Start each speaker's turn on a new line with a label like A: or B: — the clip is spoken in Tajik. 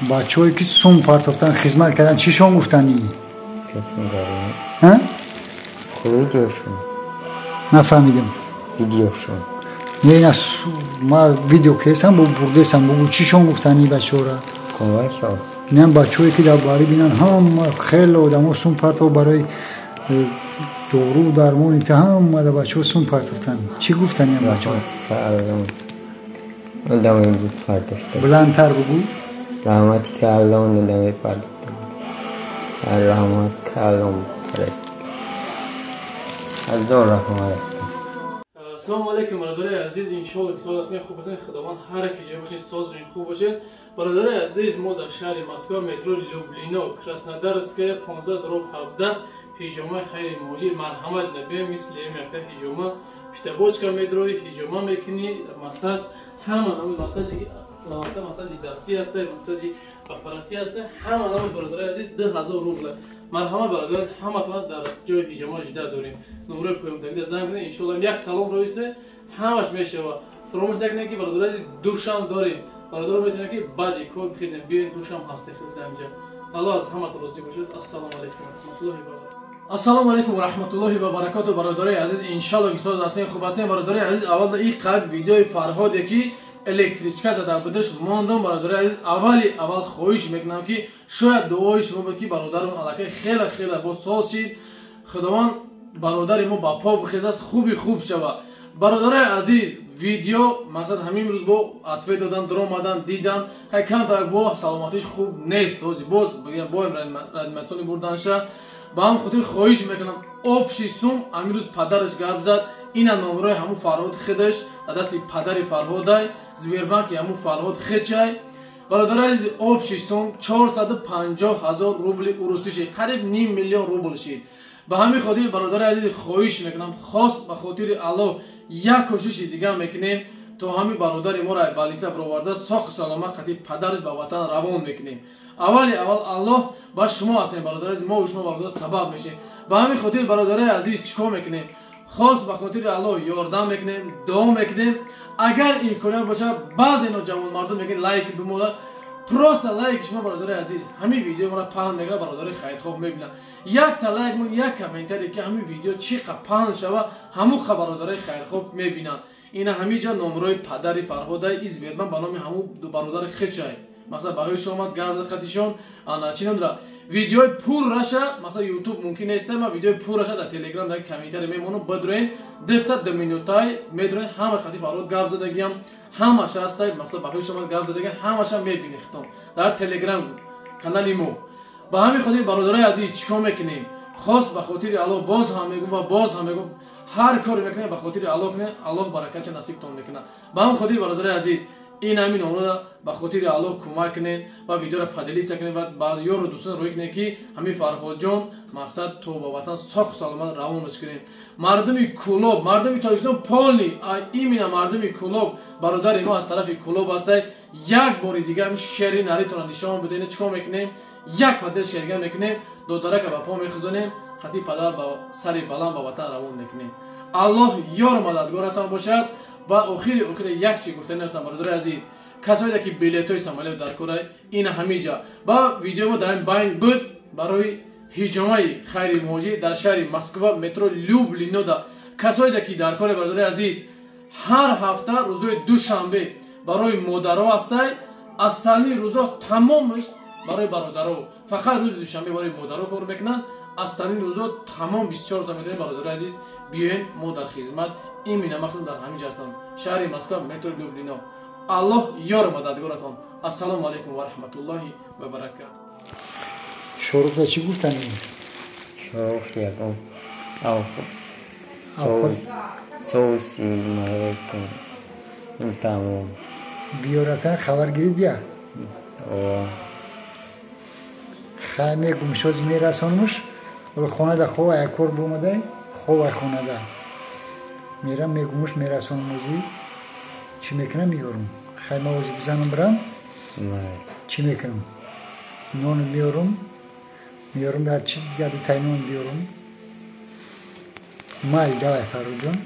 A: Бачаҳое ки сум партофтан, хизмат кардан, чишон гуфтанӣ?
B: Видеошон.
A: Нафаҳмидам.
B: Видеошон.
A: Не, ина ма видео кесам, бу бурдесам, бугу чишон гуфтанӣ бачаҳора?
B: Кумашон.
A: Инам бачаҳое ки дар барӣ бинан, ҳама хеле одамо сум партоф барои дору дармони та, ҳама да бачаҳо сум партофтан. Чӣ гуфтаниам бачаҳо? Баландтар бугу.
B: Раҳмати калон одаме пардохта. Раҳмат калон параст. Ҳазор раҳмат.
C: Ассалому алайкум, бародари азиз, иншоалло ки соз ҳастем, хуб ҳастем, Худованд ҳар ки ҷой бошед, соз хуб бошед. Бародари азиз, мо дар шаҳри Москва, метро Люблино, Краснодарская, 15/17, ҳиҷомаи хайри муҳоҷир. Марҳамат, набием, мисли яка ҳиҷома, питабочка медрои, ҳиҷома мекунӣ, массаж, ҳама намуд массажи, массажи дастӣ ҳаста, массажи аппаратӣ ҳаста, ҳама намуд. Бародари азиз, 2000 рубл. Марҳамат, бародари азиз, ҳаматона дар ҷои ҳиҷома жида дорем. Номерои поёнтагида занг бизанед, иншоалло як салом роисе, ҳамаш мешава. Фаромӯш накунед ки, бародари азиз, душам дорем. Бародаро метавонед ки баъди кор бихезем, биёед, душам ҳасте, хезем инҷа. Аллоҳ аз ҳаматон розӣ бошад. Ассалому алайкум ва раҳматуллоҳи ва баракатуҳ. Ассалому алайкум ва раҳматуллоҳи ва баракатуҳ. Бародарои азиз, иншалло ки соз ҳастем, хуб ҳастем. Бародарои азиз, аввал ин қад видеои Фарҳоде ки электричка зада будаш мондам. Бародарои азиз, аввали аввал хоҳиш мекунам ки шояд дуои шумо буд ки бародарам аллакай хеле хеле боз соз шид. Худованд бародари мо ба по бихезад, хуби хуб шава. Бародарои азиз, видео мақсад ҳамин рӯз бо ответ додан, дуромадан, дидан, ҳай камтарак бо саломатиш хуб нест, ҳози боз боем реаниматсиони бурданша. Ба ҳам хотир хоҳиш мекунам, общий сум ҳамин рӯз падараш гап зад, ина номерои ҳамун Фарҳод худаш дар дасти падари Фарҳодай, Сбербанки ҳамун Фарҳод хечай. Бародари азиз, общий сум 450 ҳазор рубли урусӣ шид, қариб ним миллион рубл шид. Ба ҳамин хотир, бародари азиз, хоҳиш мекунам, хос ба хотири Аллоҳ як кӯшиши дигар мекунем, то ҳамин бародари моро балиса бароварда, соқу саломат қатъи падараш ба ватан равон мекунем. Аввали аввал Аллоҳ ба шумо ҳастем, бародари азиз, мо шумо бародар сабаб мешем. Ба ҳамин хотир, бародари азиз, чӣ кор мекунем? Хос ба хотири Аллоҳ ёрдам мекунем, дуо мекунем. Агар имконият бошад, баъзе ноҷавонмардон мегӯянд лайк бимона, просто лайк шумо, бародари азиз, ҳамин видео моро паҳн мекунад, бародари хайрхоҳ мебинад. Якта лайк мон, як комментарие ки ҳамин видео чӣ қа паҳн шава, ҳамун қа бародари хайрхоҳ мебинанд. Ина ҳамин ҷо номерои падари Фарҳодай, Сбербанк ба номи ҳамун бародари хечай. Масалан, баҳои шумо омад, гап зад хатишон, ана чӣ ном дорад? Видеои пурраша, масалан, YouTube мумкин нест, ма видеои пурраша дар Telegram дар комментарий мемонам, бидроен, дта ду минутай медроен, ҳама хати Фарҳод гап задагиам, ҳамаша ҳастай, масалан, баҳои шумо гап задагиам, ҳамаша мебинед хитом дар Telegram канали мо. Ба ҳамин хотир, бародарои азиз, чӣ кор мекунем? Хос ба хотири Аллоҳ боз ҳам мегӯм ва боз ҳам мегӯм, ҳар коре мекунем, ба хотири Аллоҳ кунем, Аллоҳ баракатша насибтон мекунад. Ба ҳамин хотир, бародарои азиз, ин ҳамин номрода ба хотири Аллоҳ кӯмак кунед ва видеоро поделиться кунед ва ба ёру дӯстон рӯй кунед ки ҳамин Фарҳодҷон мақсад то ба ватан соқу саломат равонаш кунем. Мардуми Кӯлоб, мардуми Тоҷикистон полный, именно мардуми Кӯлоб, бародари мо аз тарафи Кӯлоб ҳастай, як бори дигар ҳамин шери наритонро нишон бидем. Чӣ кор мекунем? Як поддержка дигар мекунем, додарака ба по мехӯзонем, хати падар ба сари баланд ба ватан равон мекунем. Аллоҳ ёру мададгоратон бошад. Ва охири охири як чи гуфтани ҳастам, бародари азиз, касоеда ки билетҳои самолёт дар кора, ина ҳамиҷа ба видеои мо дар ин байн буд барои ҳиҷомаи хайри муҳоҷир дар шаҳри Москва, метро Люблинода. Касоеда ки дар кори, бародари азиз, ҳар ҳафта рӯзои душанбе барои модаро ҳастай, остальные рӯзо тамомаш барои бародаро. Фақат рӯзи душанбе барои модаро кор мекунанд, остальные рӯзо тамом 24 соат метавонед, бародари азиз, биёен, мо дар хизмат. Именно махсус дар ҳамин ҷо ҳастам, шаҳри Москва, метро Люблино. Аллоҳ ёру мададгоратон. Ассалому алайкум ва раҳматуллоҳи ва баракату.
A: Шоруха чӣ гуфтанӣ?
B: Шорух ягон соуси малекум тамом.
A: Биёратан хабар гирид, бия. Хай, мегум, шоз мерасонмуш. Хонада хова, як кор бомадай, хова хонада. Мерам, мегумуш, мерасонмузӣ. Чӣ мекунам, меёрум. Хай, ма ози бизанам, бирам. Чӣ мекунам? Нону меёрум. Меёрум, дар чи яди тай нон биёрум. Май, давай, Фарруҷон.